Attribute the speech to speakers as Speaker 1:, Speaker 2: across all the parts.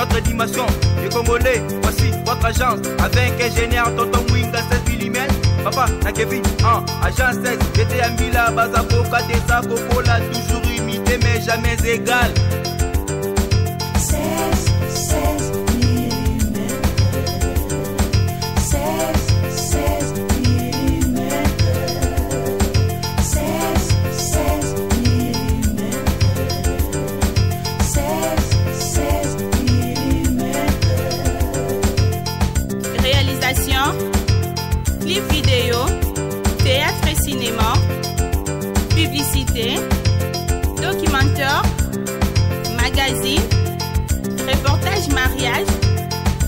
Speaker 1: Votre dimension, les Congolais, voici votre agence. Avec ingénieur Tonton Mwinga 16 mm. Papa, na Kevin, en agence 16. J'étais à Mila, Bazaboka, Desa, Kokola, toujours imité mais jamais égal.
Speaker 2: 16, 16 mm. 16, 16 mm. 16, 16 mm. 16, 16 mm.
Speaker 3: Réalisation, clip vidéo, théâtre et cinéma, publicité, documentaire, magazine, reportage mariage,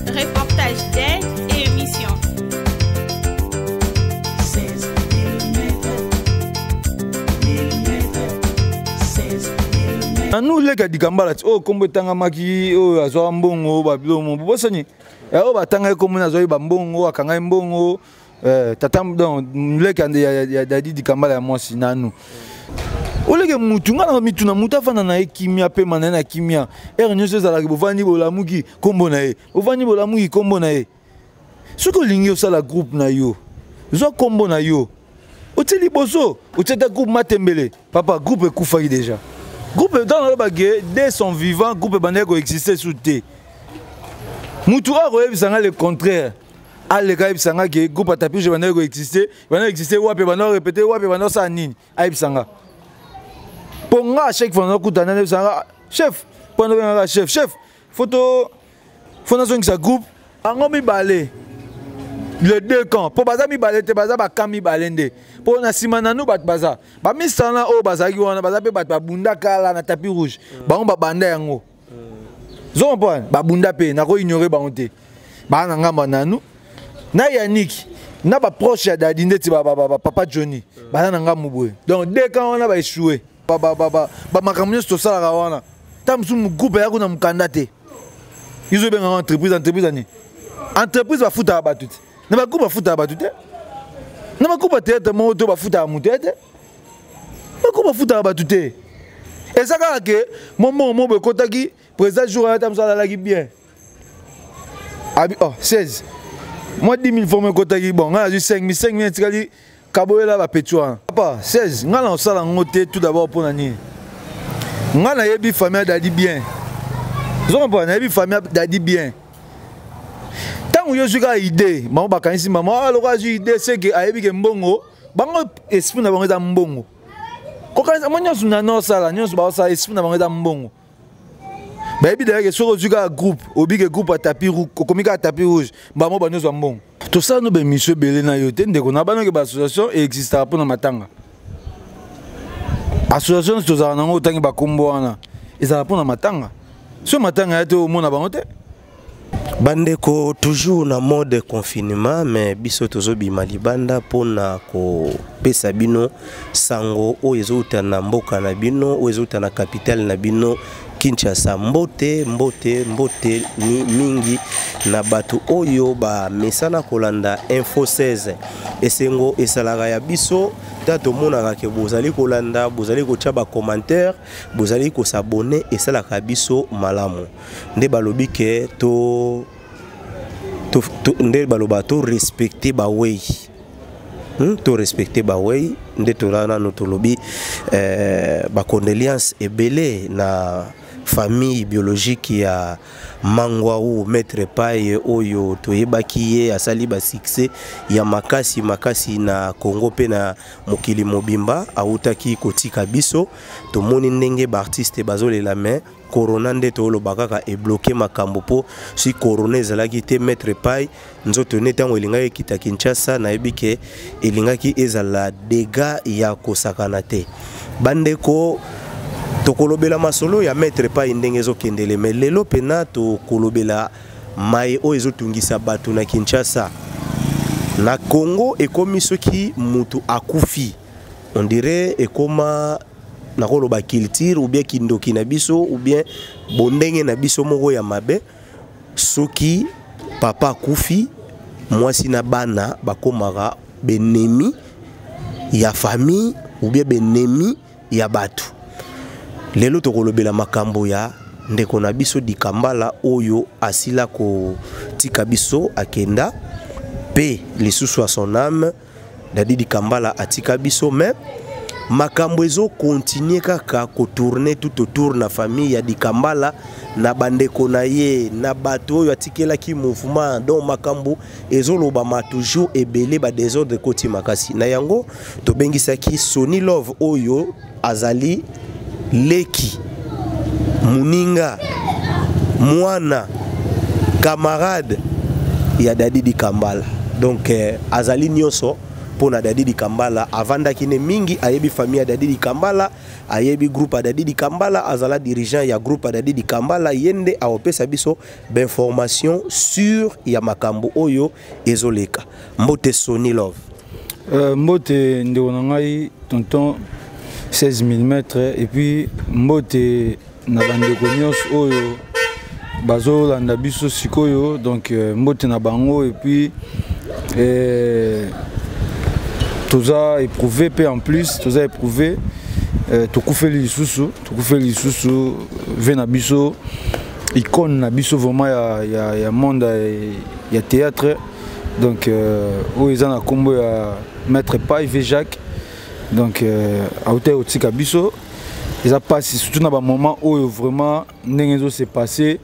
Speaker 3: reportage d'aide et émission.
Speaker 2: 16 mm. 16 mm.
Speaker 4: Nanu leka dikambala ti oyo nkombo etangamaki oyo azwaka mbongo babilo mo bobosani oyo batangaki nkombo azwaki bambongo akangaki mbongo tata donc leka ya Dadi Dikambala ya mwasi nanu oleke mutu ngai na mituna mutu afanda na ye kimia pema na ye na kimia ere nyonso ezalaki bovandi bolamuki nkombo na ye bovandi bolamuki nkombo na ye. Soki olingi osala groupe na yo, zwa nkombo na yo otie liboso, otie ata groupe Matembele. Papa, groupe ekufaki déjà. Groupe ntango nalobaki dès son vivant, groupe ebandaki koexiste su te. Mutu oyo akoyebisa ngai le contraire, aleka ayebisa ngai ke groupe ya tapis ebandaki koexiste, ebandaki koexiste wapi, ebandaki korepete wapi, ebandaki kosala nini, ayebisa nga. Mpo nga à chaque fois nakutana ayebisa nga chef, mpo nabengaka chef, chef faut faut nazongisa groupe bango mibale, les deux camps, mpo baza mibale te, baza bacamp mibale nde. Mpo na nsima nanu bato baza bamisana oyo bazalaki wana, baza mpe bato babunda kala na tapis rouge, bango babanda yango zo comprendre, babunda mpe nako ignore bango te. Baa na ngambo ya nanu na Yannick na baproche ya Dadi ndeti papa Johnny baza na ngambo boye. Donc deux camps wana baéchoué bamakambo nyonso tosalaka wana. Ta mosusu groupe eya kuna mokanda te, izobengaka entreprise. Entreprise ani? Entreprise bafutaka bato te, na bagroupe bafutaka bato te, na bagroupe ya théâtre moko to bafutaka moto ye te, bagroupe bafutaka bato te. Eza kaka ke mo mbongo moko ekotaki président jour wana, ta mosusu alalaki bien abi oh 16 moi 10 000 francs ekotaki. Bon, ngai nazwi 5 000, 5 000 etikali, kaboyela bapeti wana. Papa 16, ngai na kosala yango te. Tout d'abord, mpo na nini? Ngai nayebi famille ya Dadi bien, ozo comprendre? Nayebi famille ya Dadi bien. Ntango yo ozwi kaka idée, bango bakanisi mama aloko azwi idée, seke ayebi ke mbongo. Bango esprit na bango eza mbongo. Kokanisa mo nyonso na nosala nyonso baosala, esprit na bango eza mbongo. Bayebi d'ailleurs ke soki ozwi kaka groupe, obike groupe ya tapis rouge, okomi kaka tapis rouge, bango banyonso ya mbongo. Tosala no baémission ebele na yo te, ndeko na banoke. Baassociation existaka mpona matanga. Association nyonso tozalaka nango, otangi bakombo wana, ezalaka mpona matanga. So matanga ya te, omona bango te.
Speaker 5: Bandeko, toujours na mode confinement, mais biso tozobima libanda mpona kopesa bino sango oyo ezouta na mboka na bino, oyo ezouta na capitale na bino Kinshasa. Mbote, mbote, mbote ni mingi na bato oyo bamesana kolanda Info 16. Esengo esalaka ya biso ta tomonaka ke bozali kolanda, bozali kotia bacommentaire, bozali kosabone, esalaka biso malamu. Nde balobi ke to nde baloba to respecter bawei, To respecter bawei. Nde tola nanu tolobi bacondoléance ebele na famille biologique ya Mangwau Maître Paye oyo toyebaki ye asali ba succès ya makasi makasi na Congo pe na mokili mobimba. Awutaki kotika biso, tomoni ndenge ba artiste bazolela, mais corona nde toloba kaka ebloquer makambo, po si corona ezalaki te, Maître Paye nzoto ne ntango elingaki ekita Kinshasa, nayebi ke elingaki ezala dégâts ya kosakana te. Bandeko, tokolobela masolo ya Maître Paye ndenge ezokendele, mais lelo mpena tokolobela maye oyo ezotungisa bato na Kinshasa, na Congo. Ekomi soki mutu akufi, on dirait ekoma nakoloba culture ou bien kindoki na biso ou bien bondenge na biso moko ya mabe. Soki papa akufi, mwasi na bana bakomaka benemi ya famille ou bien benemi ya bato. Lelo tokolobela makambo ya ndeko na biso Dikambala oyo asila kotika biso akenda pe lisusu à son âme. Dadi Dikambala atika biso, mais makambo ezo continuer kaka ko tourner tout autour na famille ya Dikambala, na bandeko na ye, na bato oyo atikelaki mouvement. Donc makambo ezolobama toujours ebele, ba désordre koti makasi. Na yango tobengisaki Sony Love oyo azali leki, muninga, mwana, camarade ya Dadi Dikambala. Donc azali nyonso pona Dadi Dikambala, avandaki ne mingi, ayebi famille ya Dadi Dikambala, ayebi groupe ya Dadi Dikambala, azala dirigeant ya groupe ya Dadi Dikambala. Yende aopesa biso d'information sur ya makambo oyo ezoleka. Mbote Sony Love.
Speaker 4: Mbote ndeko na ngai tonton 16 mm, et puis mbote na bandeko nyonso oyo bazolanda biso sikoyo. Donc mbote na bango, et puis toza éprouvé pe, en plus toza éprouvé, tokufeli lisusu, tokufeli lisusu ve na biso, icône na biso vraiment ya monde ya théâtre. Donc oyo eza na kombo ya Maître Pai V Jacques. Donc auta otika biso, eza pasi surtout na ba moment oyo vraiment ndenge ezo se passer.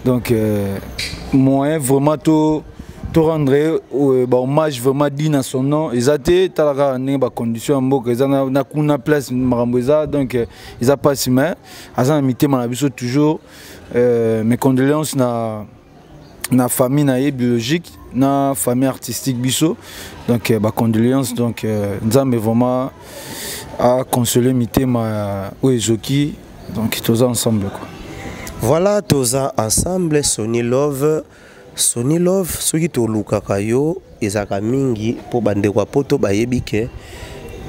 Speaker 4: Donc moyen vraiment to rendre ba hommage vraiment digne à son nom eza te. Talaka ndenge ba condition ya mboka eza na kuna place makambo eza. Donc eza pasi, mais aza na mitema na biso toujours. Mes condoléances na famille na ye biologique, na famille artistique biso. Donc ba condoléances. Donc Nzambe vraiment a consolé mitema oyo ezoki. Donc toza ensemble quoi.
Speaker 5: Voilà, toza ensemble. Sony Love, Sony Love, soki tolukaka yo ezalaka mingi mpo bandeko ya poto bayebi ke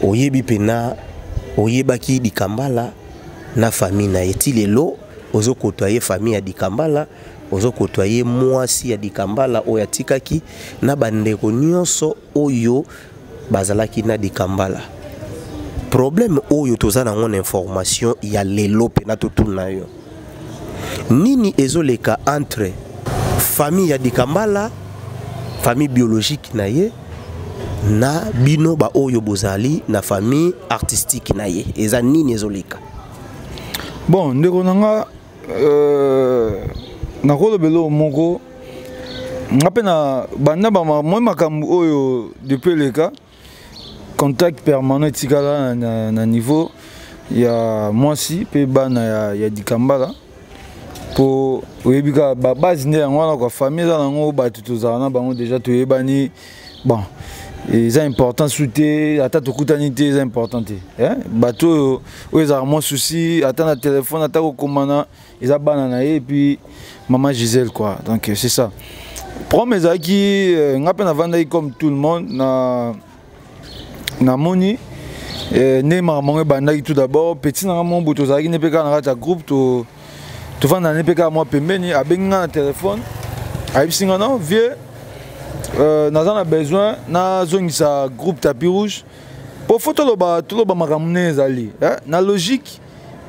Speaker 5: oyebi pena, oyebaki Dikambala na famille na ye. Ti lelo ozokotoa ye famille ya Dikambala, ozokotoa ye mwasi ya Dikambala oyo atikaki na bandeko nyonso oyo bazalaki na Dikambala. Problème oyo toza nango na information ya lelo pena totuna yo, nini ezoleka entre famille ya Dikambala, famille biologique na ye, na bino ba oyo bozali na famille artistique na ye? Eza nini ezoleka?
Speaker 4: Bon, ndeko na nga, nakolobela moko nga mpe na banda moi makambo oyo depuis eleka, contact permanent etikala na niveau ya mwasi mpe bana ya Dikambala, mpo oyebi kaka babase nde yango wana kwa famille eza nango, bato tozala na bango déjà, toyebani. Bon, eza important su te, ata tokutani te, eza important te. Bato oyo oyo ezalaka mwa souci, ata na telefone, ata kokomana, eza bana na ye et puis mama Gisèle quoi. Donc c'est ça problème ezalaki. Nga mpe navandaki comme tout le monde, na namoni nde makambo yango ebandaki. Tout d'abord, petit na nga mo boye, tozalaki ne mpe kaka na kati ya groupe, tovanda ne mpe kaka mwa pembeni. Abengi nga na telefone, ayebisi nga: "Non vieux, naza na besoin nazongisa groupe Tapis Rouge." Po fo toloba, toloba makambo ndenge ezali, na logique,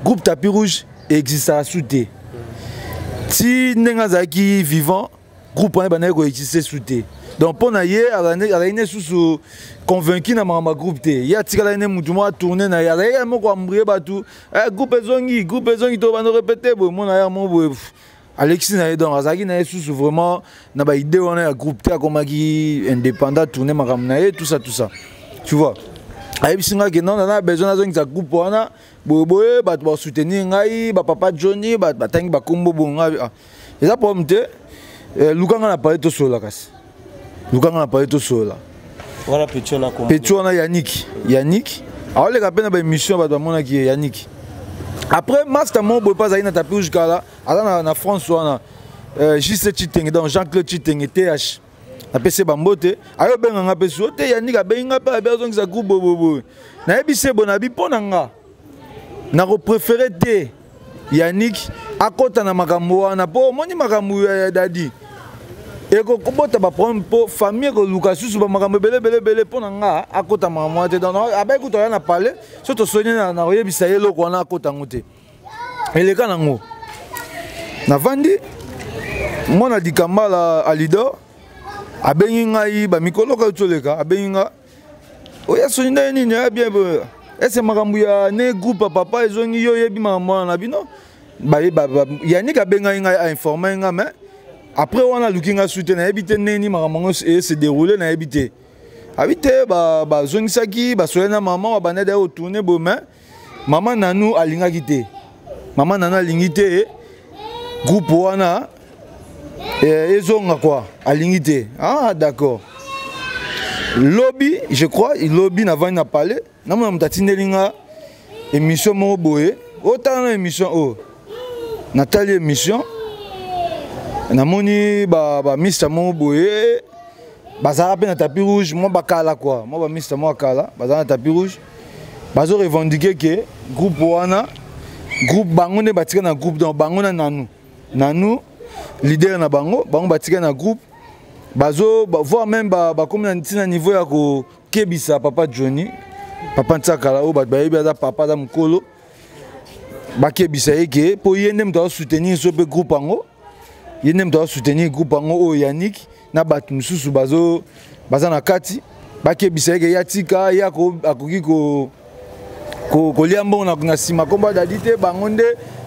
Speaker 4: groupe Tapis Rouge existaka su te. Ti ndenge azalaki vivant, groupe wana ebandaki koexiste su te. Donc mpo na ye, azalaki ne susu convaincu na makambo ya groupe te. Ye atikalaki ne mutu moko atourne na ye, azalaki moko ambrie bato: "Groupe ezongi, groupe ezongi, to bando répété boye." Mona ya mo boye alexi na ye. Donc azalaki na ye susu vraiment na baidée wana ya groupe te, akomaki indépendant, tourne makambo na ye, tout ça, tout ça, tu vois. Ayebisi ngai ke non, naza besoin nazongisa groupe wana boyeboye, bato basoutenir ngai, bapapa Johnny, bato batangi bakombo bongo. Ngai: "Ah, eza problème te, luka ngai na pale tosolola." Kasi luka ngai na pale tosolola.
Speaker 5: Wana petit wana?
Speaker 4: Petit wana Yannick, Yannick aoleka mpe na baémission, bato bamonaki ye Yannick. Après, master moko boye mpe azalaki na Tapis Rouge kala, aza na France wana, Juste Chitenge, donc Jean-Claude Chitenge th, napesi ye bambote. Aye obenga nga mpe so te, Yannick abengi nga mpe, abe azongisa groupe boyeboye. Nayebi se boye, nabi mpo na nga nakopréféré te Yannick akɔta na makambo wana, mpo omoni makambo ya Dadi ekokobota baproblème, mpo famille ekoluka susu bamakambo ebele ebele ebele. Mpo na nga akɔta makambo wana te. Donc abai kutu aya na palais, so tosoni na koyebisa ye eloko wana, akɔta yango te, eleka nango. Navandi, mwana Dikambala Alidor abengi ngai bamikolo kaka toleka, abengi nga oya soni ndenge nini ya bien boye, ese makambo ya ne groupe ya papa ezongi, yo oyebi makambo wana na bino. Yannick abengaki ngai, ainforme nga, mais après wana aluki ngai su te. Nayebi te ndenge nini makambo yango ese déroule, nayebi te. Abi te, bazongisaki, basoye na mama, babanda daya kotourne boye, mais mama Nanu alingaki te. Mama Nanu alingi te groupe wana ezonga quoi, alingi te. Ah d'accord. Lobi, je crois lobi, navandi na palais, namona moto atindeli nga émission moko boye. Otala na émission oyo, natali émission, namoni bamista moko boye bazalaka mpe na tapis rouge, mwa bakala quoi, mwa bamista mwa kala bazala na tapis rouge, bazo revendiquer ke groupe wana, groupe bango nde batika na groupe. Donc bango na Nanu, Nanu leader na bango, bango batika na groupe, bazo voire même bakomi na ntina niveau ya kokebisa papa Johnny, papa Ntsakala oyo bato bayebi, aza papa, aza mokolo. Bakebisa ye ke mpo ye nde moto azosoutenir so mpe groupe yango, ye nde moto azosoutenir groupe yango oyo Yannick na bato mosusu bazo baza na kati. Bakebisa ye ke ye atika, ye akoki kolia mbongo na nsima nkombo ya Dadi te. Bango nde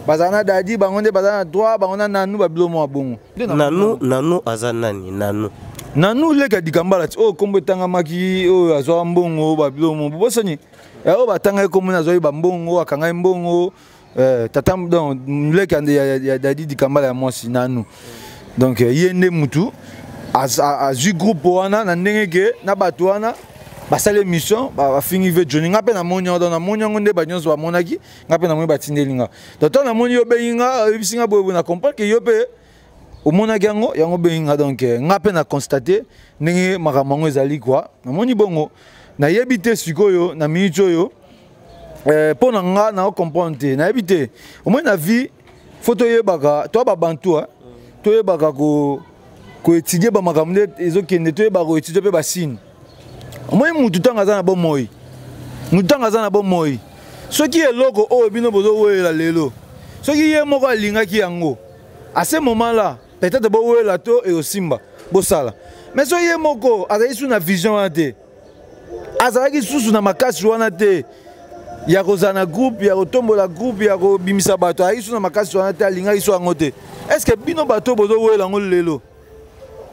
Speaker 4: bazala na Dadi, bango nde baza na droit, bango na Nanu, babilo mwa bongo.
Speaker 5: Nanu, Nanu aza nani, Nanu?
Speaker 4: Nanu leka Dikambala ti oyo nkombo etangamaki, oyo azwaka mbongo, babilo mo bobosani, oyo batangaki nkombo, azwaki bambongo, akangaki mbongo, tata, donc leki ya Dadi Dikambala ya mwasi, Nanu. Donc ye nde mutu azwi groupe wana na ndenge ke na bato wana basali émission, bafingi ve Johnny. Nga mpe namoni yango, donc namoni yango nde banyonso bamonaki. Nga mpe namoni, batindeli nga. Donc ntango namoni yo obengi nga, oyebisi nga boye boye, na comprendre ke yo mpe omonaki yango, yango obengi nga. Donc nga mpe na constate ndenge makambo yango ezali quoi. Namoni bongo, nayebi te sikoyo na minute oyo, mpo na nga na comprendre te, nayebi te. Omoni, na vie faut toyebaka, toya babantu, toyebaka koétudie bamakambo nde ezokende, toyebaka koétudie mpe basigne. Omoni, mutu ntango aza na bomoi, mutu ntango aza na bomoi, soki eloko oyo bino bozowela lelo, soki ye moko alingaki yango à ce moment là, peut-être bowela to eosimba bosala. Mais soki ye moko azalaki su na vision wana te, azalaki susu na makasi wana te ya kozala na groupe, ya kotombola groupe, ya kobimisa bato, azalaki su na makasi wana te, alingaki so yango te, est ce que bino bato bozowela yango lelo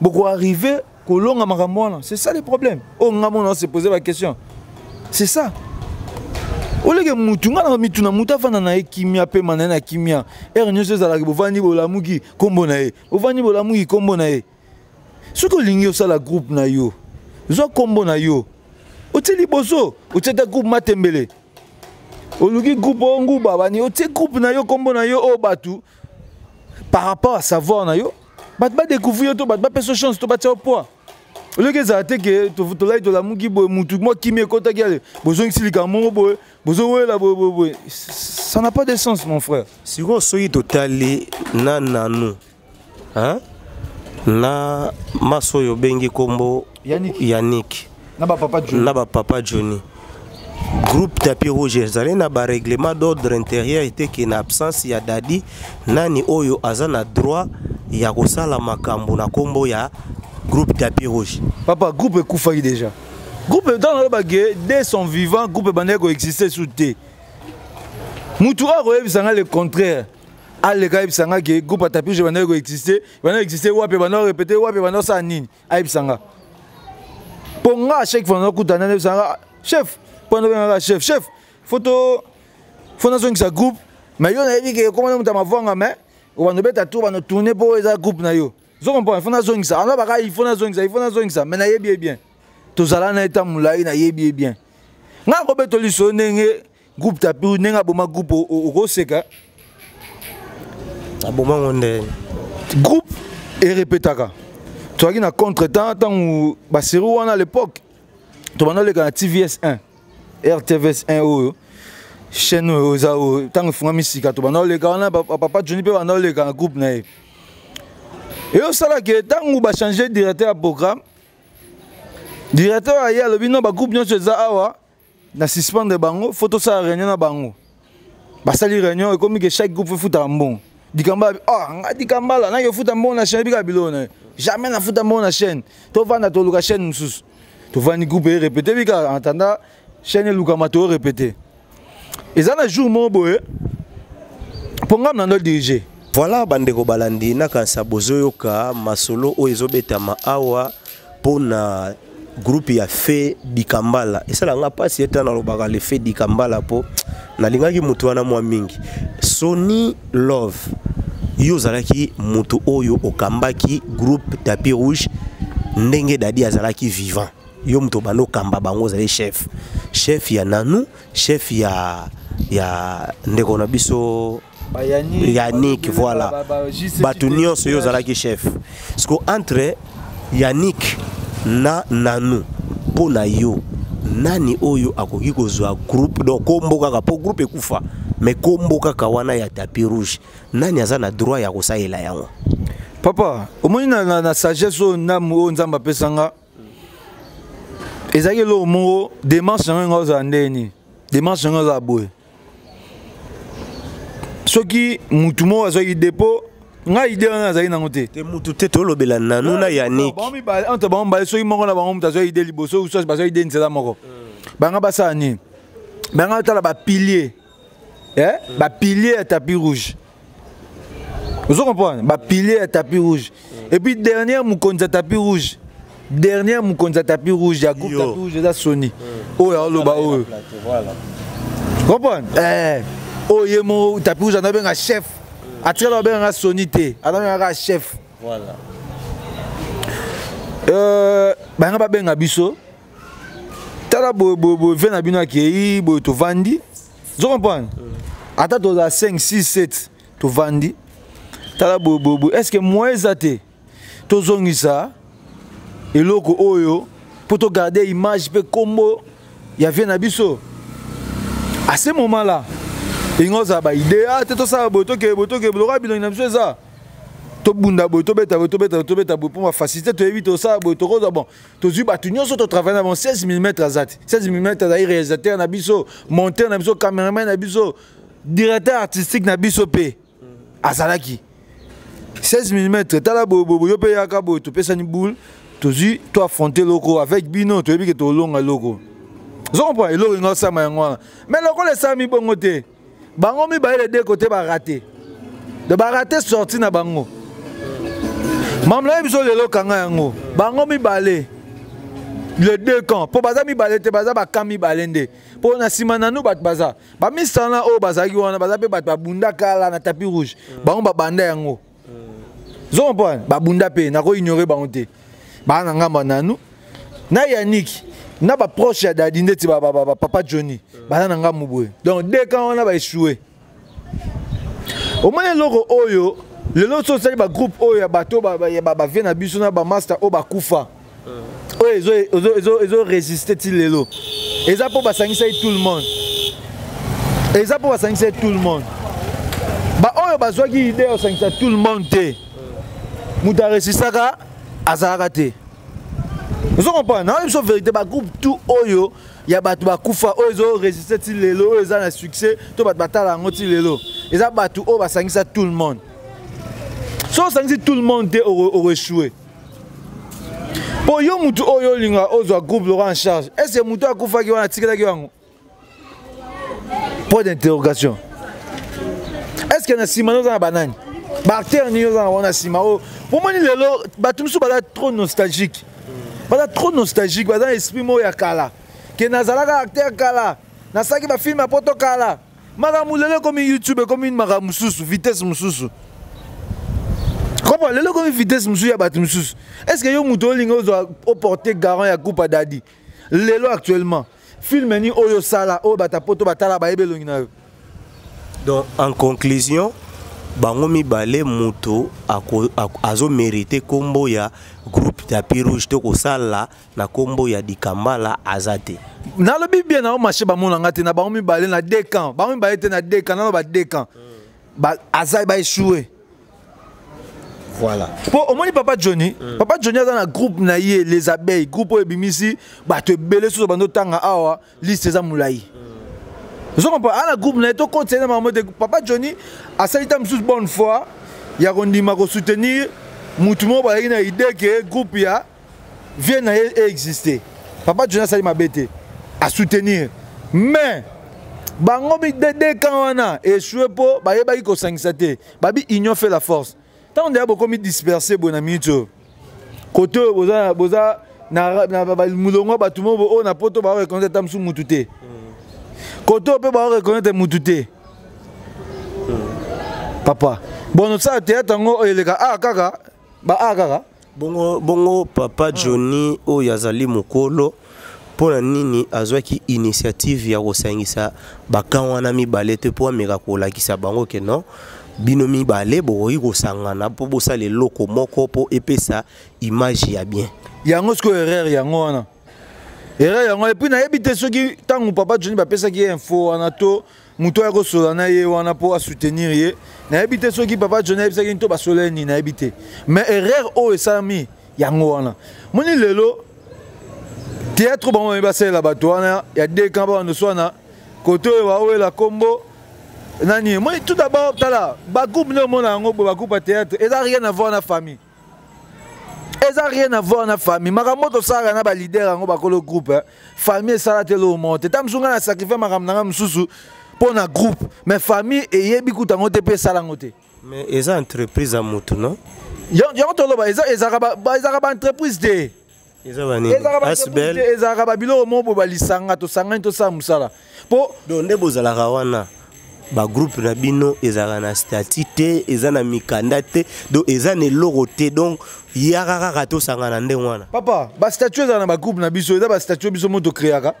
Speaker 4: bokoarrive kolonga makambo wana? C'est ça le problème oyo nga mona se poser ba question. C'est ça, oleke mutu nga na mituna, mutu afanda na ye kimia, pema na ye na kimia, ere nyonso ezalaki bovandi bolamuki nkombo na ye, bovandi bolamuki nkombo na ye. Soki olingi osala groupe na yo, zwa nkombo na yo, otie liboso, otie ata groupe Matembele, oluki groupe oyo nguba bani, otie groupe na yo, nkombo na yo, oyo bato par rapport à savoir na yo, bato badécouvrir yo to bato bapesa chance to batia yo poids. Oleki ezala te ke tolai tolamuki boye, mutu mwa kimi ekɔtaki, ale bozongisi likambo moko boye, bozowela boye boye boye, ça n'a pas de sens, mon frère.
Speaker 5: Sikoyo soki totali na Nanu, hein? Na maso oyo obengi nkombo
Speaker 4: Yannick.
Speaker 5: Yannick.
Speaker 4: Na bapapa Johnny.
Speaker 5: Na bapapa Johnny, groupe Tapis Rouge ezali na barèglement d'ordre intérieur ete ke na absence ya Dadi, nani oyo aza na droit ya kosala makambo na nkombo ya groupe Tapis Rouge?
Speaker 4: Papa, groupe ekufaki déjà. Groupe, ntango nalobaki, dès son vivant groupe ebandaki koexiste su te. Mutu oyo akoyebisa nga le contraire, aleka ayebisa nga ke groupe ya Tapis Rouge ebandaki koexiste. Ebandaki koexiste wapi? Ebandaki korépéter wapi? Ebandaki kosala nini? Ayebisa nga. Mpo nga à chaque fois nakutana, nayebisa nga chef, mpo nabengaka chef, chef, faut to faut nazongisa groupe. Mais yo nayebi ke ekoma na moto ya mavwanga, mais obanda obeta tour, banda tourne, mpo eza groupe na yo, zo comprendre. Faut nazongisa wana baka, il faut nazongisa, il faut nazongisa. Mais nayebi ye bien, tozala na eta molai, nayebi ye bien. Nga akobeta liso ndenge groupe Tapis, ndenge aboma groupe, okoseka.
Speaker 5: Abomango nde?
Speaker 4: Groupe erepetaka, tozalaki na contretemps ntango basérie wana. À l'époque tobanda oleka na TVS 1, RTVS 1, oyo chaîne oyo eza oyo, ntango efungami sika, tobanda oleka wana. Papa Johnny mpe banda oleka na groupe na ye. Eyosalaka ntango bachange directeur ya programme, directeur aye alobi no, bagroupe nyonso eza awa na suspendre bango, faut tosala réunion na bango. Basali réunion, ekomi ke chaque groupe efutaka mbongo. Dikambala, ah, nga Dikambala naki ofuta mbongo na chaîne, bika biloko na ye. Jamais nafuta mbongo na chaîne. Tovanda, toluka chaîne mosusu. Tovandi, groupe erépété bika, en attendant chaîne elukama, torépété. Eza na jour moko boye, mpo ngam na ndo dirige.
Speaker 5: Voilà, bandeko balandi, nakanisa bozoyoka masolo oyo ezobetama awa mpona groupe ya Fe Dikambala. Esalanga mpasi ete nalobaka le Fe Dikambala, mpo nalingaki motu wana mwa mingi. Sony Love, yo ozalaki motu oyo okambaki groupe Tapis Rouge ndenge Dadi azalaki vivant. Yo moto obanda okamba bango, ozali chef ya Nanu, chef ya ndeko na biso Yannick, voilà, bato nyonso yo ozalaki chef. Parce entre Yannick na Nanu, mpo na yo nani oyo akoki kozwa groupe? Donc kombo kaka, mpo groupe ekufa, mais kombo kaka wana ya Tapis Rouge, nani aza na droit ya kosalela yango?
Speaker 4: Papa, omoni na sagesse oyo ndamu oyo Nzambe apesanga, ezalaki eloko moko. Démarche yango, nga ozala ndenge nini? Démarche yango ozala boye: soki mutu moko azwaki dépôt, ngai idée wana azalaki nango te.
Speaker 5: Te, mutu te, tolobela Nanu na Yannick.
Speaker 4: Bango mibale, entre bango mibale, soki moko na bango moto azwa idée liboso, soit bazwa idée nzela moko, banga basala nini? Banga tala bapilier, eh? Bapilier ya Tapis Rouge, ozo comprendre? Bapilier ya Tapis Rouge, et puis dernière mokonzi ya Tapis Rouge, dernière mokonzi ya Tapis Rouge, ya groupe Tapis Rouge, eza Soni oyo aoloba oyo, comprendre? Eh, oyo ye mo Tapis Rouge anabenga chef, atikala babenganga Soni te, anabengaka chef.
Speaker 5: Voilà.
Speaker 4: Banga babenga biso: tala boye boye boye, ve na bino akei boye. Tovandi, ozo comprendre? Ata tozala 5, 6, 7, tovandi: tala boye boye boye, est ce que moyen eza te tozongisa eloko oyo mpo togarde image mpe kombo ya vie na biso? À ce moment là elingi ozala baidée: ah te, tosala boye, tokeye boye, tokeye boye, lokola bilongi na biso eza, tobunda boye, tobeta boye, tobeta boye, tobeta boye, mpo bafacilité toyebi, tosala boye, tokozwa. Bon, tozwi bato nyonso, totravaille na bon. 16 mm aza te, 16 mm azali réalisateur na biso, monteur na biso, cameraman na biso, directeur artistique na biso mpe azalaki. 16 mm, tala boye boye, yo mpe yaka boye, topesani boule, tozwi, to affronte eloko avec bino, toyebi ke tolonga eloko. Ozo comprendre? Eloko enga osama yango wana, mais lokola esalami bongo te, bango mibale, les deux côté, baraté de baraté sorti na bango. Mamla ye biso lelo, kanga yango, bango mibale, les deux camps, mpo baza mibale te, baza bacamp mibale nde. Mpo na nsima nanu bato baza bamisana oyo bazalaki wana, baza mpe bato babunda kala na Tapis Rouge, bango babanda yango, zo comprendre? Babunda mpe, nakoignore bango te. Baa na ngambo ya Nanu na Yannick na baproche ya Dadi, ndeti bapapa Johnny, baza na ngambo boye. Donc deux camps wana baéchoué. Omoni eloko oyo lelo, so osali bagroupe oyo ya bato bavie na biso na bamaster oyo bakufa, oyo ezoresiste ti lelo, eza mpo basangisaki tout le monde, eza mpo basangisaki tout le monde. Baoyo bazwaki idée ya kosangisa tout le monde te, moto aresistaka azalaka te. Ozo comprendre? Na biso vérité, bagroupe tout oyo ya bato bakufa oyo ezoresiste ti lelo, oyo eza na succès to bato batala yango ti lelo, eza bato oyo basangisa tout le monde. So osangisi tout le monde te, okoéchoué. Mpo yo mutu oyo olinga ozwa groupe lora en charge, est ce que mutu akufaki wana atikelaki yango? Point d'interrogation. Est ce que na nsima oza na banani, baacteur nini oza na wana nsima oyo? Pomoni lelo bato mosusu baza trop nostalgique, baza trop nostalgique, baza na esprit moko ya kala, ke nazalaka acteur kala, nasalaki bafilm ya poto kala. Makambo lelo ekomi YouTube, ekomi makambo mosusu, vitesse mosusu. Comprend? Lelo ekomi vitesse mosusu ya bato mosusu. Est ce que yo moto olingi ozwa oporte garant ya groupe Adadi lelo actuellement, film nini oyo osala oyo bato ya poto batala, bayebi elongi na yo?
Speaker 5: Donc en conclusion, bango mibale, moto azomérite nkombo ya groupe Tapis Rouge to kosala na nkombo ya Dikambala aza te.
Speaker 4: Nalobi bien na marché, bamonanga te na bango mibale na deux camps, bango mibale te na deux camps, naloba deux camps aza baéchoué.
Speaker 5: Voilà.
Speaker 4: Mpo omoni papa Johnny, papa Johnny aza na groupe na ye, Les Abeilles, groupe oyo ebimisi bato ebele. Soso bando otanga awa, liste eza molai. Ozo comprendre? Ana groupe na ye tokotisa ye na makambo te. Papa Johnny asali ta mosusu bonne foi ya kondima kosoutenir mutu moko bazalaki na idée ke groupe ya vie na ye existe. Papa Johnny asali mabe te, asoutenir, mais bango de camp wana échoué mpo bayebaki kosangisa te. Babi union fait la force. Ntango ndeya bokomi disperse boye na minute oyo, kote oyo boza, boza na, na, na molongo ya bato moko oyo na poto baoreconnaitre ata mosusu mutu te, kote oyo mpe baoreconnaitre mutu te. Papa, bon, osala théâtre yango oyo eleka a kaka ba a kaka.
Speaker 5: Bongo, bongo papa Johnny oyo azali mokolo, mpo na nini azwaki initiative ya kosangisa bakan wana mibale te mpo ameka kolakisa bango ke non, bino mibale bokoki kosangana mpo bosala eloko moko mpo epesa image ya bien?
Speaker 4: Yango sikoyo erreur yango wana, erreur yango. Et puis nayebi te soki ntango papa Johnny bapesaki ye info wana to moto oyo akosola na ye wana mpo asoutenir ye, nayebi te soki papa Johnny ayebisaki to basola ye nini, nayebi te. Mais erreur oyo esalami yango wana. Moni lelo théâtre, bango bayebi basalela bato wana ya deux camps, babando swana kote oyo baowela kombo nani. Moi tout d'abord, tala bagroupe nde omona yango boye, bagroupe ya théâtre eza rien à voir na famille, eza rien à voir na famille. Makambo tosalaka na baleader yango, bakolo groupe, eh. Famille esala te eloko moko te. Ta mosusu ngai na sacrifie makambo na ngai mosusu mpo na groupe, mais famille eyebi kuta yango te mpe esala yango te.
Speaker 5: Mais eza entreprise ya motu, non?
Speaker 4: Yango toloba, ezalaka baentreprise te.
Speaker 5: Eza banini? Asbel?
Speaker 4: Ezalaka babiloko moko boye, balisanga, tosangani, tosala mosala mpo
Speaker 5: Donc nde bozalaka wana, bagroupe na bino ezalaka na statut te, eza na mikanda te, donc eza na eloko te, donc yaka kaka tosangana ndenge wana?
Speaker 4: Papa, bastatut ezala na bagroupe na biso, eza bastatut biso mo tocréaka.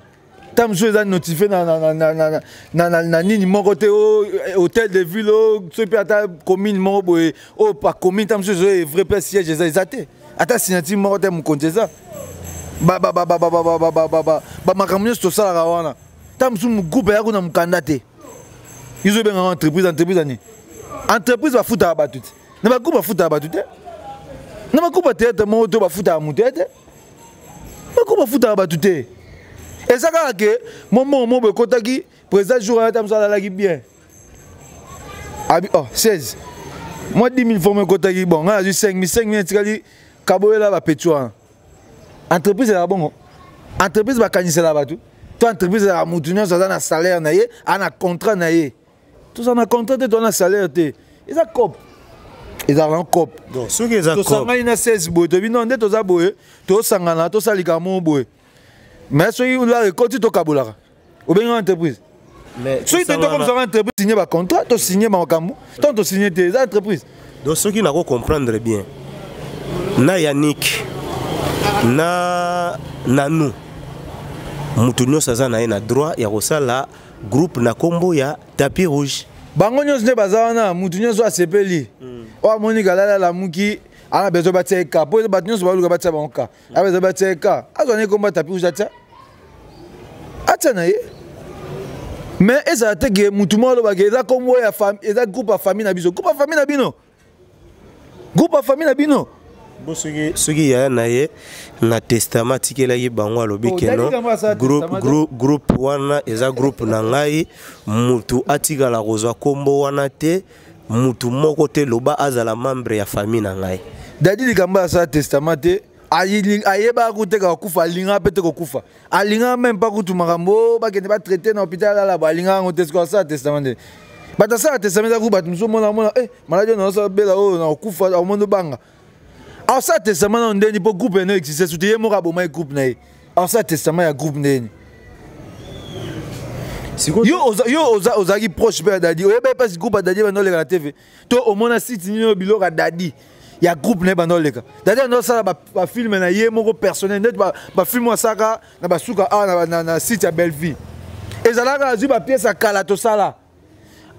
Speaker 4: Ta mosusu eza notifie na nini moko te, o hôtel de ville, o soki mpe ata commune moko boye oyo pa commune. Ta mosusu ezo vrai mpe siège eza te, ata signature moko te, mokonzi eza. Bamakambo nyonso tosalaka wana, ta mosusu groupe eya kuna mokanda te. Izobengaka entreprise, entreprise ani? Entreprise bafutaka bato te. Na bagroupe bafutaka bato te, na bagroupe ya théâtre moko to bafutaka moto ye te, bagroupe bafutaka bato te. Eza kaka ke mo mbongo moko ekotaki, président jour wana ta mosu alalaki bien, abi oh 16 moi 10 000 forme ekotaki, bon, ngai nazwi 5 000, 5 000 etikali, kaboyela bapeti wana. Entreprise ezalaka bongo? Entreprise bakanisela bato to entreprise ezalaka motu nyonso aza na salaire na ye, aza na contrat na ye? Toza na contrat te, toza na salaire te, eza cope, ezalaka na cope.
Speaker 5: Donc soki eza
Speaker 4: tosangani na 16 boye, toyebi non nde toza boye, tosangana, tosala likambo moko boye, mais soki lar ekoti, tokabolaka. Obengi entreprise? Soki tokomisaka entreprise, signe bacontrat, tosigne makambo. Tant tosigne te, eza entreprise?
Speaker 5: Donc soki nako comprendre bien, na Yannick na nanu, moto nyonso aza na ye na droit ya kosala groupe na nkombo ya Tapis Rouge?
Speaker 4: Bango nyonso nde baza wana, motu nyonso asepeli oyo amoni kalala alamuki, ana besoin batia ye ka, po bato nyonso baluka batia bango ka, ana besoin batia ye ka, azwa na ye komba Tapis Rouge, atia na ye. Mais ezala te ke mutu moko alobaka eza kombo ya eza groupe ya famille na biso, groupe ya famille na bino, groupe ya famille na bino.
Speaker 5: Bo soki yaya na ye na testament atikelaki bango, alobi
Speaker 4: Oh,
Speaker 5: ke
Speaker 4: Daddy
Speaker 5: non,
Speaker 4: Kambo asala testament te.
Speaker 5: groupe wana eza groupe na ngai, mutu atikala kozwa nkombo wana te, mutu moko te loba azala membre ya famille na ngai.
Speaker 4: Dadi Likambo asala testament te. Ayebaka kutu te kokufa, alingaka mpe te kokufa, alingaka meme mpa kutu makambo oyo bakende batraite na hôpital, alala bo, alingaka yango te. Sikoyo asala testament te. Bato asala testament eza kutu bato mosusu omona, omona maladi oyo naosala bela oyo na kokufa, omona obanga asala testament nano ndeni mpo groupe eno existe sutu ye moko abomaki groupe na ye, asala testament ya groupe ndeni? Yo ozalaki proche mpe ya Dadi, oyebaki mpasi groupe ya Dadi banda oleka na TV to omona site nini oyo biloko ya Dadi ya groupe na ye banda oleka? Dadi anda osala bafilme na ye moko personnel, neti bafilme oyo asalaka na basuka awa na site ya Belleville, ezalaka azwi bapiese ya kala tosala,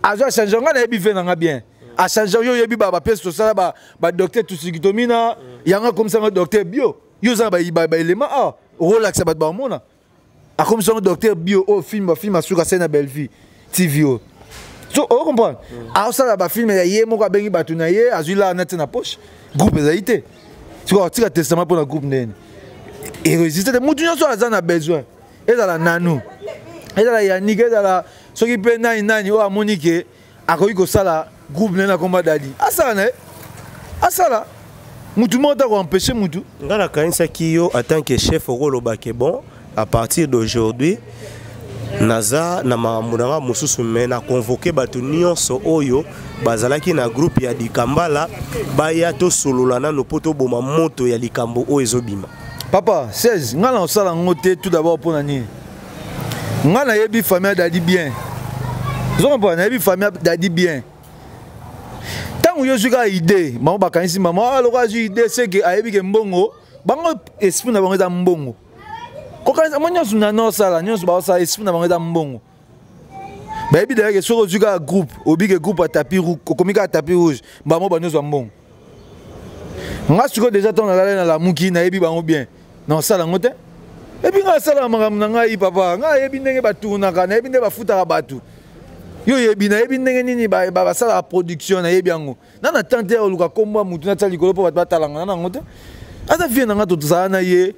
Speaker 4: azwi achange. Ngai nayebi ve nanga bien, achange. Yo oyebi bapiese tosala, badocteur tusikitomina yango akomisanga docteur bio. Yo oza na baelema awa, okolakisa bato bamona akomisa yango docteur bio. Oyo film, bafilme asuka asali na Bellevue TV oyo, so ocomprendre, aosala bafilme ya ye moko, abengi bato na ye, azwi laa nati na poche, groupe ezali te. Sikoyo atika testament mpo na groupe ndeni erésiste te? Mutu nyonso aza na besoin, ezala nanu, ezala Yannick, ezala Soki mpe nani nani oyo amoni ke akoki kosala groupe na ye na komba Dadi, asala na ye, asala. Mutu moko ta koempêche mutu.
Speaker 5: Nga nakanisaki yo en tant que chef okoloba ke bon, à partir d'aujourd'hui naza na makambo na nga mosusu, me na convoke bato nyonso oyo bazalaki na groupe ya Dikambala, baya tosolola nano mpo toboma moto ya likambo oyo ezobima.
Speaker 4: Papa 16, nga na osala yango te. Tout d'abord, mpo na nini? Nga nayebi famille ya Dadi bien. Ozo comprendre? Nayebi famille ya Dadi bien. Ntango yo ozwi kaka idée, bango bakanisi mama ah, lokola azwi idée, seke ayebi ke mbongo. Bango esprit na bango eza mbongo. Kokanisa mo nyonso na nosala nyonso baosala, esprit na bango eza mbongo. Bayebi d'ailleurs ke soki ozwi kaka groupe, obi ke groupe ya tapis rouge, okomi kaka tapis rouge, bango banyonso ya mbongo. Nga sikoyo déjà, ntango nalali nalamuki, nayebi bango bien, naosala yango te. Et puis nga asalaka makambo na ngai, papa. Ngai nayebi ndenge batournaka, nayebi ndenge bafutaka bato. Yo oyebi, nayebi ndenge nini basalaka production, nayebi yango. Na tante ya oluka kombo ya mutu natia likolo mpo bato batalanga na yango te. Aza vie na nga, tozala na ye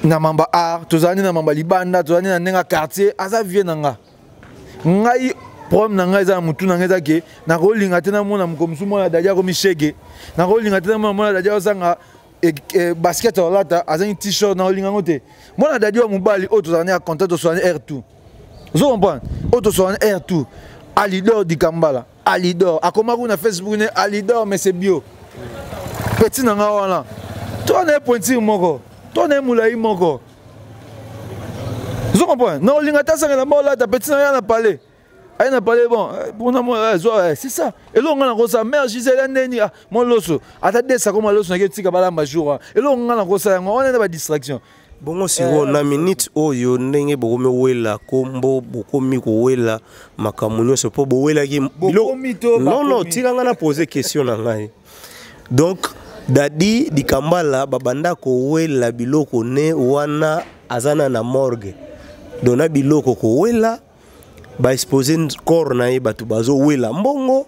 Speaker 4: na mamba art, tozala nde na mamba libanda, tozala nde na ndenge ya quartier. Aza vie na nga. Ngai problème na ngai eza na mutu na ngai, eza ke nakolinga te namona moko mosusu mwana Dadi akomi shege. Nakolinga te namona mwana Dadi azanga basket olata, azangi t-shirt. Nakolinga yango te. Mwana Dadi wa mobali oyo tozala ne ya contact, tosola ne air tout. Ozo comprendre? Oyo tosola ne air tout, Alidor Dikambala, Alidor akoma kuna Facebook ne Alidor, mais c'est bio petit na nga wana. To na ye pointure moko, to na ye molai moko. Ozo comprendre? Na olinga te asangela mba olata. Petit na ya na palais, aye na palais. Bon, mpona mo zwa, c'est ça. Eloko nga nakosala, mère Gisele ya ndeni, ah, mo loso ata desa koma loso nake tika balamba jour wana. Eloko nga nakosala yango wana, na badistraction.
Speaker 5: Bongo sikoyo, na minute oyo, ndenge bokomi owela kombo, bokomi kowela makambo nyonso mpo bowelaki.
Speaker 4: Bokomi to
Speaker 5: Non, non.
Speaker 4: Bakomi.
Speaker 5: Tika nga na pose question na ngai. Donc Dadi Dikambala, babanda kowela biloko ne wana, aza na morgue. Donc na biloko kowela, baexpose corps na ye, bato bazowela mbongo.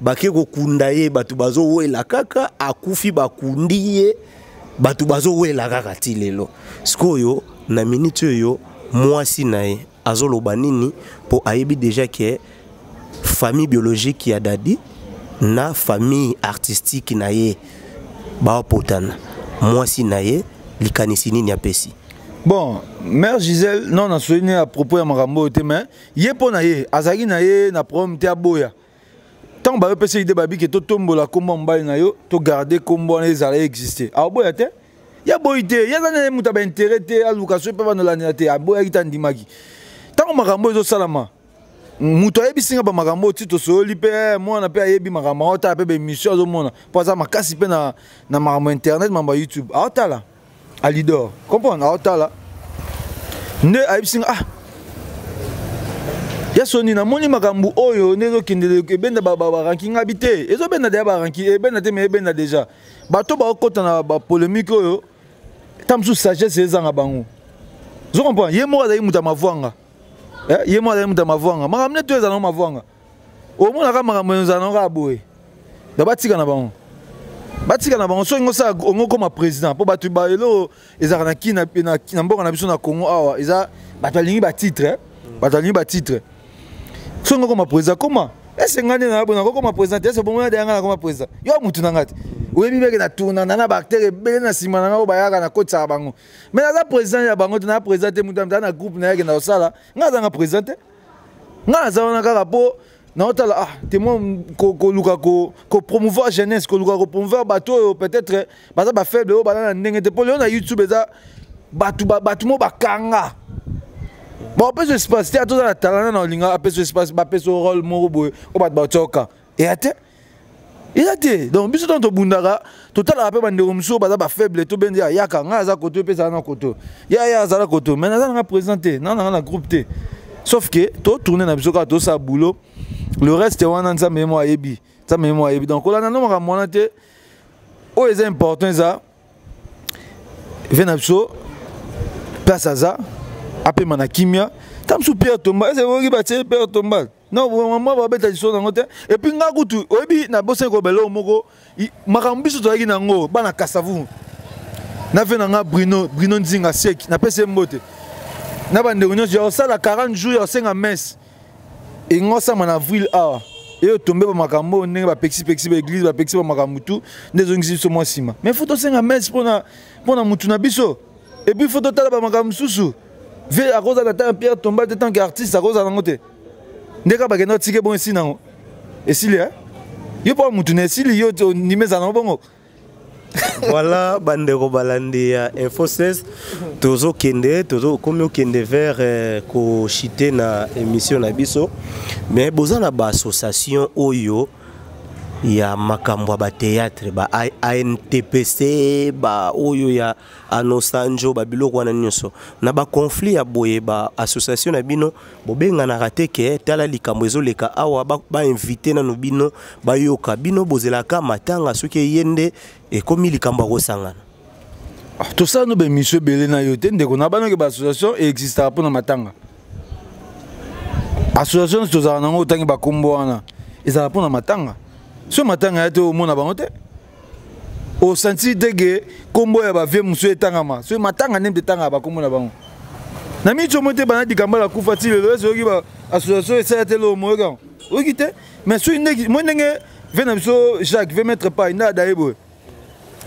Speaker 5: Bake kokunda ye, bato bazowela kaka. Akufi, bakundi ye, bato bazowela kaka ti lelo. Sikoyo na minute oyo, mwasi na ye azoloba nini? Mpo ayebi déjà ke famille biologique ya Dadi na famille artistique na ye baopotana. Mwasi na ye, likanisi nini apesi?
Speaker 4: Bon, mère Gisèle, non, nasoli ne à propos ya makambo oyo te, mais ye mpo na ye azalaki na ye na problème te. Aboya ntango bayopesa idée, babi ke totombola nkombo ya mobali na yo, togarde nkombo wana ezala existe. Aoboya te, ye aboyi te. Ye aza na moto ya baintérêt te, aluka soki mpe banolandela te. Aboyaki te, andimaki. Ntango makambo oyo ezosalama, moto ayebisi nga bamakambo oyo ti tosololi mpe mwana mpe ayebi makambo, aotala mpe baémission, azomona mpo aza makasi mpe na makambo internet, makambo ya YouTube aotala. Alidor, comprendre, aotala nde ayebisi nga: "Ah, ya soni, namoni makambo oyo nde ezokende ebenda baranki." Ngabi te, ezobenda deya baranki, ebenda te, mais ebenda déjà bato baokɔta na bapolémique oyo. Ta mosusu sagesse ezanga bango. Ozo comprendre? Ye moko azalaki moto ya mavwanga. Ye moko azalaki moto ya mavwanga. Makambo nde to ezala nango mavwanga, omonaka makambo ezala nango kaka boye. Da batika na bango, batika na bango. Soki ngosala ongo koma président, mpo bato eloko ezalaka na ki na mboka na biso na Congo awa, eza bato balingi batitre, bato balingi batitre. Soki ngo koma président, koma ese ngai nde na boye nakokoma président te. Ese bongo nade yanga nakoma président, yo mutu na ngai te. Oyebi beke na tournana na baacteur ebele na nsima na ngai oyo bayaka na kotisaka bango, mais naza président ya bango te. Naza président te. Mutu aza na groupe na yeke na kosala, ngai azanga président te. Ngai naza wana kaka mpo naotala, ah, témoin, koluka kopromouvoir jeunesse, koluka kopromouvoir bato oyo peut-être baza bafaible, oyo baza na ndenge te. Mpo lelo na YouTube eza bato bato mo bakanga bapesa espace te. Ata oza na talent na olinga apesa espace, bapesa rôle moko boye oyo bato batioka eya te, eza te. Donc biso ntango tobundaka, totalaka mpe bandeko mosusu oyo baza bafaible, tobendi yaka. Ngai aza koto, epesaka na koto ya ya azala koto, mais naza nanga président te, na nanga na groupe te, sauf que totourne na biso kaka, tosala boulot. Le reste wana, Nzambe ye mo ayebi, Nzambe ye mo ayebi. Donc kolanda no makambo wana te. Oyo eza important eza ve na biso place aza, apema na kimia. Ta mosusu pierre tomba ese oyoki batie pierre tomba. Non, mama, babeta liso nango te. Et puis nga kutu oyebi, nabosani koloba eloko moko. Makambo biso tozalaki nango bana Kasavu na ve na nga Bruno, Bruno Nzinga Seki, napesi ye mbote na bandeko nyonso ya kosala 40 jours ya kosenga messe. Engosama na avril awa eyo tombe bamakambo oyo ndenge bapekisipekisi baeglise, bapekisi bamakambo tu nde ezongisi biso mwa nsima. Mais faut tosenga messe mpona mutu na biso. Et puis faut totala bamakambo mosusu. Ve akozala ata pierre tombale te, tant que artiste akozala nango te. Nde kaka bakenda otike bongo, esili nango, esili yo mpo mutu na esili yo ondima ezala nango bongo.
Speaker 5: Voilà, bandeko balandi ya Info 16, tozokende, tozokomi okende vers kochite na émission na biso. Mais boza na baassociation oyo ya makambo ya bathéâtre, ba ANTPC, ba oyo ya Anosanjo, babiloko wana nyonso. Na baconflit ya boye, ba association na bino bobenganaka te ke tala likambo ezoleka awa, bainvite nanu bino, bayoka bino? Bozelaka matanga soki eye nde ekomi likambo ya kosangana?
Speaker 4: Ah, tosala no baémission ebele na yo te, ndeko na banoki. Baassociation existaka mpona matanga. Association nyonso tozala nango, otangi bakombo wana, ezala mpona matanga. So matanga ya te, omona bango te, osanti te ke kombo ya bavie mosusu etangama. So matanga nde etangaka bakombo na bango na miti omo te. Bana Dikambala kufa ti lelo, ese oyoki ba association esala te? Loo moyoki yango, oyoki te. Mais soki moi ndenge ve na biso Jacques ve mettre pas nde adaye boye,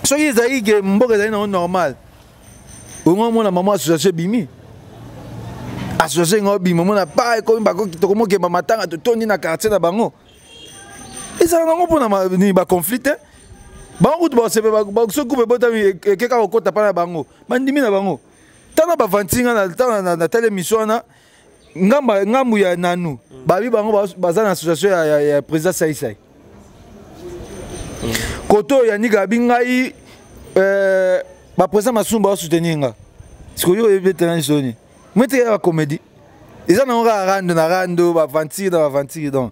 Speaker 4: soki ezalaki ke mboka ezali nango normal, ongo omona mama association ebimi, association enga obima, omona pa ekomi tokomokemba matanga, totondi na quartier na bango. Ezala nango mpona nini? Baconflit te. Bango kutu basepe soki kupe ebotami ekeka kokota mpa na bango, bandimi na bango. Tala bavanti nga na tala émission wana, ngamba ngambu ya nanu babi bango baza na association ya président Saisai. Koto oyo Yanika abi ngai, baprésident Masumu baosoutenir nga. Sikoyo oyebi etena lisoni moetekela bacomédie eza nango kaka rando na rando, baventure na baventure. Donc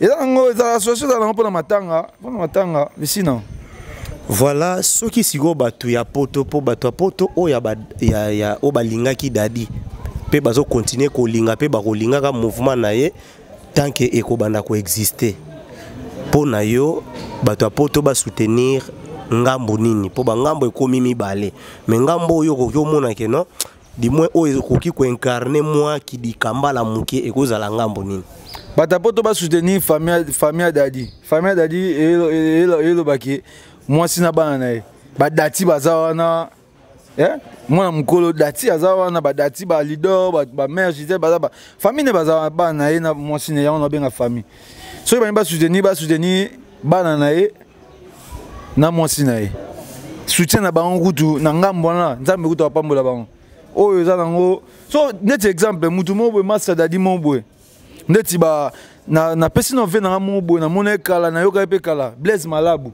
Speaker 4: eza nango, eza association, eza nango mpona matanga, mpona matanga esina.
Speaker 5: Voilà. Soki sikoyo bato ya poto, mpo bato ya poto oyo ya oyo balingaki Dadi mpe bazokontinue kolinga mpe bakolingaka mouvement na ye tant que ekobanda koexiste, mpo na yo bato ya poto basoutenir ngambo nini? Mpo bangambo ekómi mibale, mais ngambo oyo okoki omona ke non, du moins oyo ekoki koincarne mwa kidikambala moke, ekozala ngambo nini?
Speaker 4: Bato ya poto basoutenir famille ya Dadi. Famille ya Dadi elobaki mwasi na bana na ye, badati baza wana, eh? Mwana mokolo dati aza wana, badati balidor, bamare Gisele baza ba famille ne, baza wana, bana na ye na mwasi na ye, yango nabenga famille. Soki balingi basoutenir, basoutenir bana na ye na mwasi na ye. Soutien na bango kutu na ngambo wana, Nzambe kutu apambola bango. Oyo eza nango so neti exemple mutu moko boye, masa Dadi moko boye, neti ba napesi na ve nanga moko boye, namona ye kala, nayoka ye mpe kala, Blaise Malabu,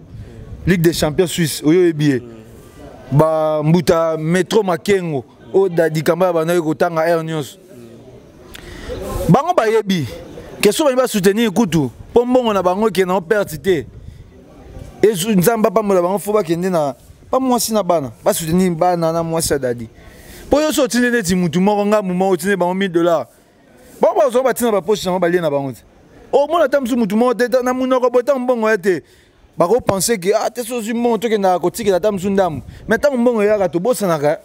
Speaker 4: Ligue des champions suisse, oyo oyebi ye, bambuta Metro Makengo oyo Dadi Kamba ya bandaki kotanga aire nyonso. Bango bayebi ke so balingi basoutenir kutu mpo mbongo na bango ekende nango perte te. Nzambe apambola bango. Fo bakende na bamwasi na bana, basoutenir bana na mwasi ya Dadi. Mpo yo so otindi neti mutu moko, ngambu moko, otindi bango 1000 $, bango bazwa, batina bapoche nango, balie na bango te. Omona ata mosusu mutu moko te na monoko boye, ntango mbongo ya te, bakopense ke ah te, so ozwi mbongo, tokendaka kotikela ata mosusu ndambo. Mais ntango mbongo eyaka, tobosanaka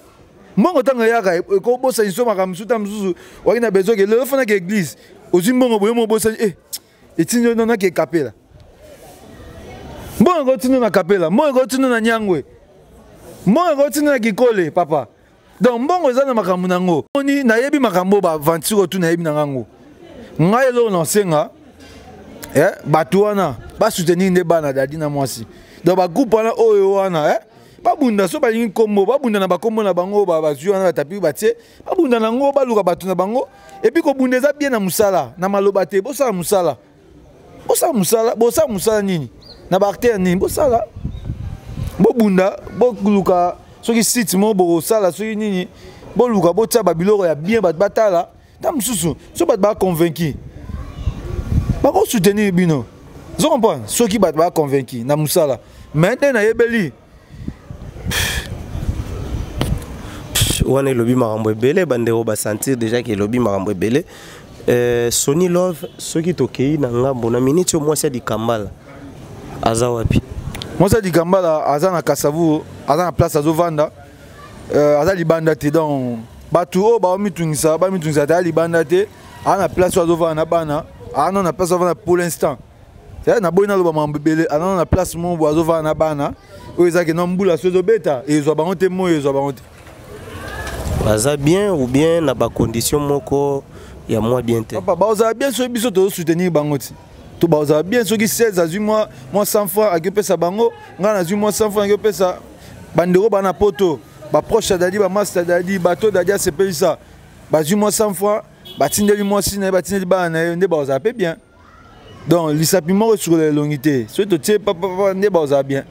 Speaker 4: mbongo. Ntango eyaka, ekobosani so makambo mosusu. Ta mosusu waki na besoin ke lelo fanaka église, ozwi mbongo boye, mo obosani e etindi yo nonaki ekapela. Mbongo ekotindo na kapela, mbongo ekotindo na nyangwe, mbongo ekotindo na kikole papa. Donc mbongo eza na makambo nango. Oni nayebi makambo baaventure oyo tu nayebi na ngango. Ngai eloko na osenga, bato wana basoutenir nde bana Dadi na mwasi. Donc bagroupe wana oyo wana, babunda. So balingi nkombo, babunda na bakombo na bango bazwi wana, batapi batie, babunda nango, baluka bato na bango. Et puis kobunda eza bien na mosala, na maloba te. Bosala mosala, bosala mosala, bosala mosala nini na baacteur nini, bosala, bobunda, boluka soki site moko bokosala, soki nini, boluka botia babiloko ya bien, bato batala. Ta mosusu so bato baconvaincu, bakosoutenir bino. Ozo comprendre? Soki bato baconvaincu na mosala, mais nde nayebeli.
Speaker 5: Wana elobi makambo ebele. Bandeko basentir déjà ke elobi makambo ebele. Sony Love, soki tokei na ngambo na miniti oyo, mwasi ya Dikambala aza wapi?
Speaker 4: Mwasi ya Dikambala aza na Kasavu, aza na place azovanda, aza libanda te. Donc bato oyo baomitungisa, bamitungisa te, aza libanda te, aza na place oyo azovanda na bana. Aa na place avanda pour l'instant. Naboyi naloba makambo ebele. Anano na place moko boye, azovanda na bana oyo ezalaki na mbula so ezobeta, ezwa bango te, moi ezwa bango te.
Speaker 5: Baza bien ou bien na bacondition moko ya mwa bien te?
Speaker 4: Papa, bazala bien soki biso tozosoutenir bango ti. To bazala bien soki 16 azwi mwa 100 francs, akopesa bango. Ngai nazwi mwa 100 francs, akopesa bandeko bana poto, baproche ya Dadi, bamaster Dadi, bato Dadi asepelisa, bazwi mwa 100 francs, batindeli mwasi na ye, batindeli bana na ye, nde bazala mpe bien. Donc lisapi moko esukola elongi te. Soki totie papapa, nde bazala bien.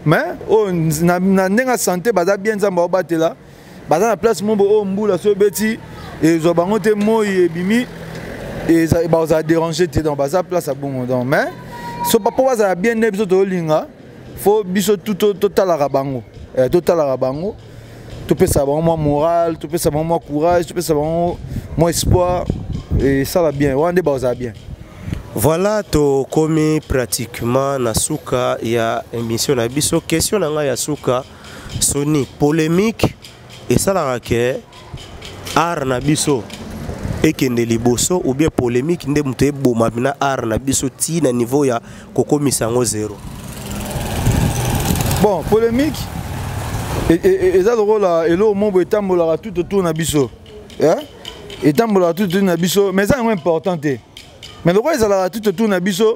Speaker 4: Mais oyo na ndenge ya santé, baza bien, Nzambe aobatela. Baza na place moko oyo mbula so ebeti ezwa bango te, moi ebimi bazala déranger te. Donc baza place ya bongo. Donc mais so mpo bazala bien nde biso tozolinga, faut biso tu totalaka bango, totalaka bango, topesa bango mwa moral, topesa bango mwa courage, topesa bango mwa espoir, esala bien wana nde bazala bien.
Speaker 5: Voilà, tokomi pratiquement na suka ya émission na biso. Question na ngai ya suka, Soni: polémique esalaka ke art na biso ekende liboso, ou bien polémique nde moto eboma na art na biso ti na niveau ya kokomisa yango zéro?
Speaker 4: Bon, polémique eza lokola eloko moko etambolaka tout autour na biso, etambolaka tout autour na biso, mais eza yango important te. Mais lokola ezalaka tout autour na biso,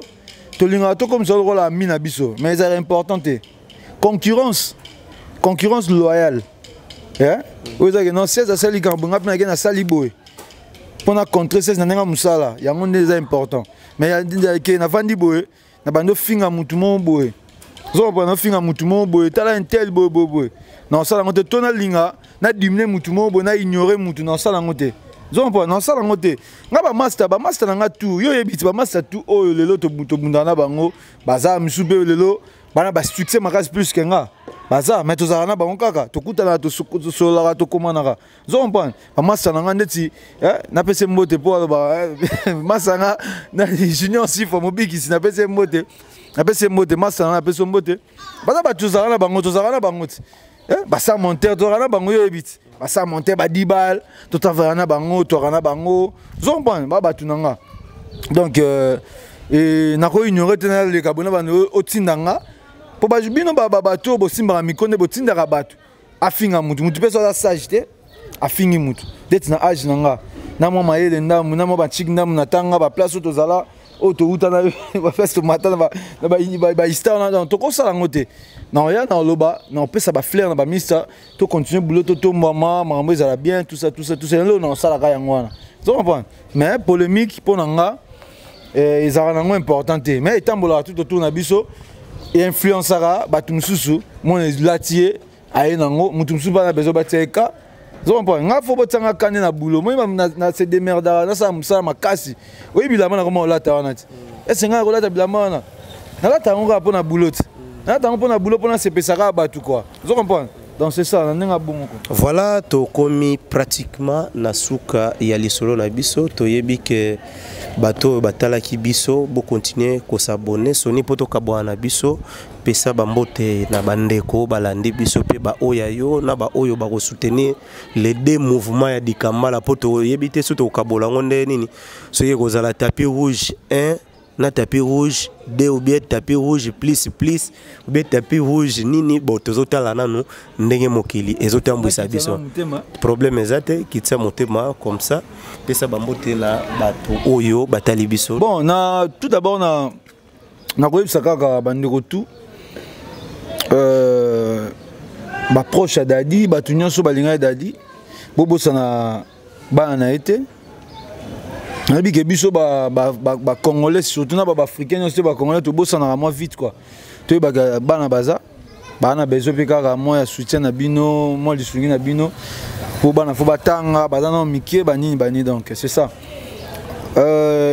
Speaker 4: tolingaka tokomisa lokola ami na biso, mais ezalaka important te. Concurrence loyale oyo ezalaki non, 16 asali likambo, nga mpe nake nasali boye mpona contre 16 na ndenge ya mosala, yango nde eza important. Mais ke navandi boye, na bandi ofinga mutu moko boye, ozocomprendre, ofinga mutu moko boye, tala un tel boye boye boye, na osala yango te. To nalinga nadimine mutu moko boye, na ignore mutu, na osala yango te. Ozocomprendre, na osala yango te. Nga bamaster na nga tu, yo oyebi ti bamaster tu oyo lelo tobundaka na bango, baza misu mpe lelo bana basuccès makasi plus ke nga baza, mais tozalaka na bango kaka, tokutanaka, tosololaka, tokomanaka. Ozocomprendre, bamaster na nga ndeti napesi mbote mpo aloba masa nga Junior Sifa Mobikisi, napesi mbote, napesi mbote masa na nga, napesi mbote. Baza bato tozalaka na bango, tozalaka na bango ti basa montere, tozalaka na bango, yo oyebi ti basa montere, badibal, totravaya na bango, tozalaka na bango. Ozocomprendre, ba bato na nga. Donc nakoignore te, naleka bona bando otinda nga mpo bino bato oyo bosimbaka micro nde botindaka bato afinga mutu. Mutu mpe so aza sage te, afingi mutu. Ndeti na age na nga, na mwa mayele ndambu, na mwa bantiki ndambu, na tanga baplace oyo tozala, oyo touta na baplace, tomata na bahistoire wana. Donc tokosala yango te. Na oya na oloba, na opesa bafleur na bamista, tocontinue boulot, totombwama, makambo ezala bien, tout ça, tout ça, tout ça. Eloko na osalaka yango wana, ozo comprendre. Mais polémique mpo na nga ezalaka nango important te, mais etambolaka tout autour na biso, einfluençaka bato mosusu. Mona elati ye, aye nango, motu mosusu bana besoin batia ye ka. Ozocomprendre, nga faut botianga kande na boulot. Moi na se démerdaka, nasala mosala makasi. Oyebi bilamba nakoma kolata wana ti ese ngai nakolata bilamba wana, nalata yango kaka mpo na boulot ti, nalata yango mpo na boulot, mpo nasepesaka bato quoi. Ozo comprendre, donc c'est ça na ndenge abongo quoi.
Speaker 5: Voilà, tokomi pratiquement na suka ya lisolo na biso. Toyebi ke bato oyo batalaki biso, bokontinue kos'abonner. Soni, mpo tokabwana na biso, pesa bambote na bandeko balandi biso mpe baoyo ya yo na baoyo bakosoutenir les deux mouvements ya Dikambala, mpo toyebi te so tokokabola yango nde nini, soki ekozala tapis rouge 1 na tapis rouge 2, ou bien tapis rouge plus plus, ou bien tapis rouge nini. Bon, tozotala nanu ndenge mokili ezotambwisa biso. Problème eza te, kitisa motema comme ça, pesa bambote na bato oyo batali biso.
Speaker 4: Bon, na tout d'abord na nakoyebisa kaka bandeko tu, baproche ya Dadi, bato nyonso balingai Dadi, bobosana bana na ye te. Nayebi ke biso bacongolais, surtout na baafricain nyonso te, bacongolais tobosanaka mwa vite quoi. Toyebaka bana baza baa na besoin mpe kaka mwa ya soutien na bino, mwa lisungi na bino, mpo bana faut batanga, baza nano mike, banini banini. Donc c'est ça.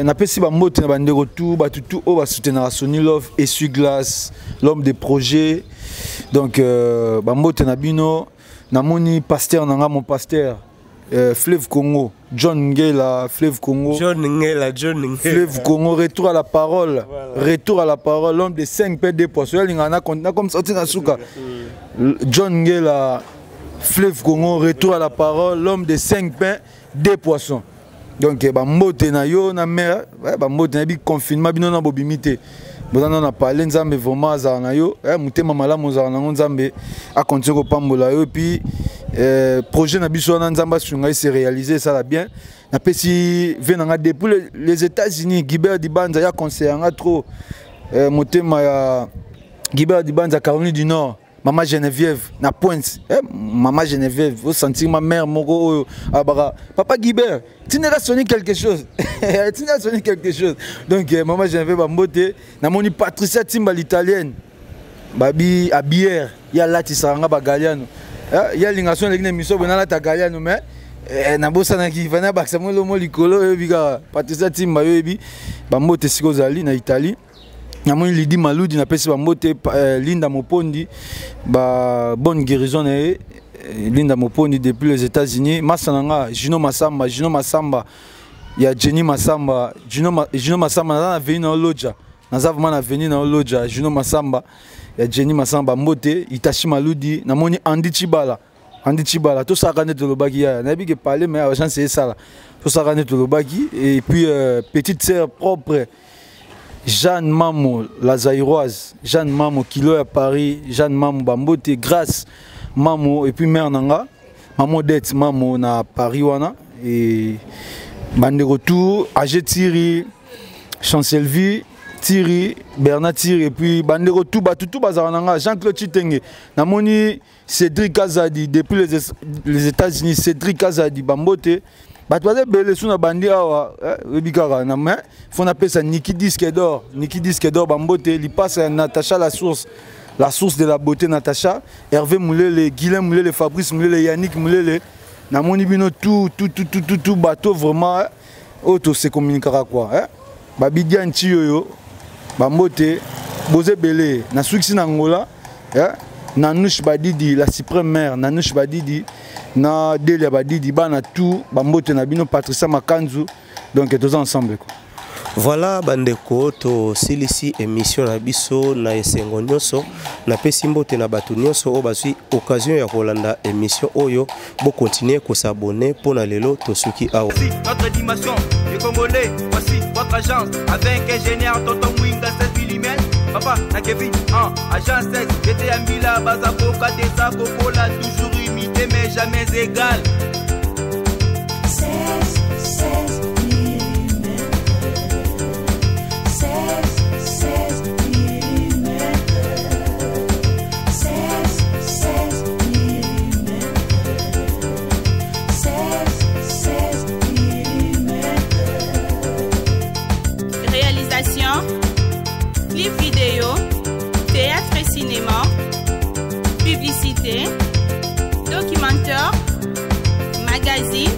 Speaker 4: Napesi bambote na bandeko tu, bato tu oyo basoutenaka Sony Love, Essuie Glace, l'homme des projets. Donc bambote na bino. Namoni pasteur na nga, mon pasteur, Fleuve Congo, John Ngela, Fleuve Congo.
Speaker 5: John Ngela, John Ngela.
Speaker 4: Fleuve Congo, retour à la parole. Voilà. Retour à la parole, l'homme de 5 pains, 2 poissons. Na comme sorti na suka. John Ngela, Fleuve Congo, retour à la parole, l'homme de 5 pains, 2 poissons. Donc eh, bambote na yo na mare eh, bambote nayebi confinement bino na bobimi te boza nano na palais nzambe vraiment azala na yo eh, motema malamu ozala nango nzambe akontinue kopambola yo epuis eh, projet na biso wana nzambe asunga ye se réalise esala bien napesi vie na nga depuis les états-unis guibert dibanza ya conseille yanga trop eh, motema ya guibert dibanza caroline du nord mama geneviève na pointe eh, mama geneviève osentir ma mère moko oyo abaka papa guibert tindela soni quelque chose tindela soni quelque chose donc eh, mama geneviève bambote namoni patricia timba l'italienne babi abiere ye alatisaka nga bagaliano eh, ye alinga so aleki na émission boye nalata galiano mais eh, nabosanaki fana abakisa mo elomo likolo oyebi kaka patricia timba yo oyebi bambote esika ozali na italie namoni lidi maludi napesi bambote eh, linda mopondi ba bonne guérison na ye eh, linda mopondi depuis les états-unis masa na nga gino masamba gino masamba ya jenny masamba gino, Ma, gino masamba naza na veni na oloja naza vraiment na veni na oloja gino masamba ya jenny masamba bambote itashi maludi namoni andi chibala andi chibala tosalaka nde tolobaki yaya nayebi ke parle mais agence esala tosalaka nde tolobaki et puis euh, petite sœur propre Jeanne Mamo, la Zaïroise, Jeanne Mamo, Kilo à Paris, Jeanne Mamo Bambote, Grâce Mamo, et puis mère Nanga, Mamo Dette Mamo na Paris wana, et bandeko tout, AG Thierry, Chancelvie, Thierry, Bernard Thierry, et puis bandeko tout, batu tout bazara nanga, Jean-Claude Chitenge, namoni Cédric Azadi, depuis les, les États-Unis, Cédric Azadi, Bambote, bato baza ebele su na bandi awa eh, oyebi kaka na main fo napesa niki disque d'or niki disque d'or bambote lipasa ya natacha la source la source de la beauté natacha hervé mulele guilain mulele fabrice mulele yannick mulele namoni bino tout tout tout tout tout, tout bato vraiment eh, oyo tose communiquaka quoi eh? babidia nti oyo bambote boza ebele nasukisi na angola eh? Nanouche Badidi, la suprême mère, Nanouche Badidi, na Delia Badidi, bana tout, bambote na bino, Patricia Makanzu, donc tous ensemble quoi.
Speaker 5: Voilà bandeko tosilisi émission na biso na esengo nyonso napesi mbote na bato nyonso oyo bazwi occasion ya kolanda émission oyo bokontinue kosabone mpo na lelo tosuki awa.
Speaker 1: Notre dimension des Congolais, voici votre agence avec ingénieur Tonton Mwinga 16 mm. Papa na Kevin en agence 16 j'étais à Mila Bazakoka Deza Kokola toujours imité mais jamais égal.
Speaker 2: 16, 16 mm. 16, 16 mm. 16, 16 mm. 16, 16 mm.
Speaker 3: Réalisation, clip vidéo, théâtre et cinéma, publicité, documentaire, magazine,